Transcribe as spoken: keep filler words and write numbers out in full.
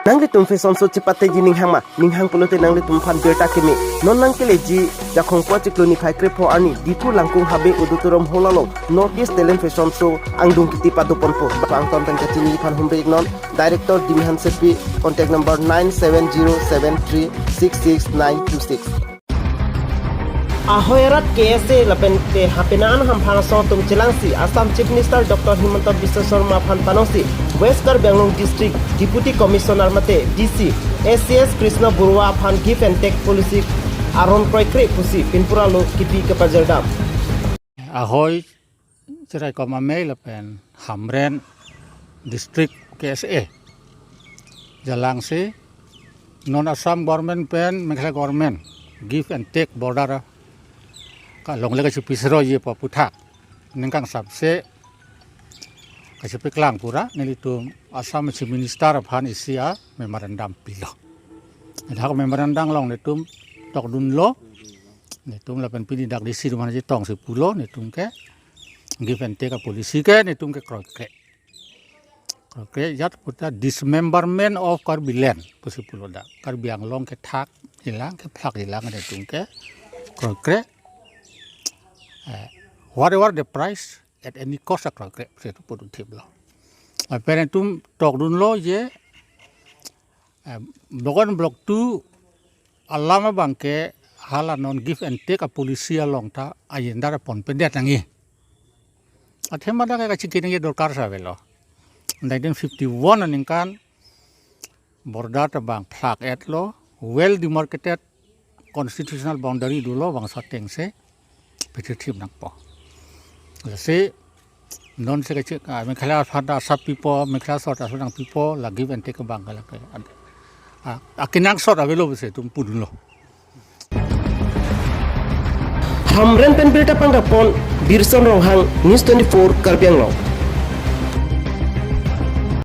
Nanglitum fashion show chepatengji ninghang ma? Ninghang pulote nanglitum aphan birta keme. Non nangkeleji Jakhong achiklo niphai krepho arni Diphu Langkung Habe Auditorium Hall along North East Talent Fashion Show angdung kiti padoponpo. Bang ton pen kachiniji aphan humri iknon. Director Dinghan Sepi, contact number nine seven zero seven three six six nine two six. Ahoi arat K S A lapen te hapenang angham aphan asong atum chelangsi Assam Chief Minister Doctor Himanta Biswa Sarma aphan panongsi West Karbi Anglong District Deputy Commissioner mate D C S C S Krishna Borooah aphan give and take policy aron kroikre pusi pinpura lo kipi kepajirdam. Ahoi Cheraikom Amei lapen Hamren District K S A jalangsi non Assam government pen Meghalaya government give and take border kalongle kachipi sroji pu aphuthak ningkang sapse kachipiklang pura nelitum Assam Chief Minister aphan isi a-memorandum pilo. Dak memorandum along nelitum tokdunlo. Nelitum lapen pini dak D C Roman Chetong si pulo nelitum ke give and take a-policy ke nelitum ke kroikre. Kroikre jat puta dismemberment of Karbi land pusi pulo dak. Karbi Anglong kethak ilang, kephlak ilang nelitum ke kroikre. Eh, whatever the price, at any cost a kroikre pusi tu putu thiplo. Lapen nelitum tokdunlo je eh, Block one, Block two alam abang ke hala non give and take a-policy along ta agenda ponpedet nangji. Athema dak ke kachingki nangji dorkar si avelo. Nineteen fifty-one aningkan border ta bang phlak-etlo, well demarcated constitutional boundary dolo bangso atengsi pithip nangpo. Lasi non si kachik, ah, Meghalaya aphan ta asap pipo, Meghalaya sorkar asap nangpipo, la give and take abang kalake. Ah, akenangsot avelo pusi itum pudunlo. Hamren pen birta pangdapon Birson Ronghang, News twenty-four Karbi Anglong.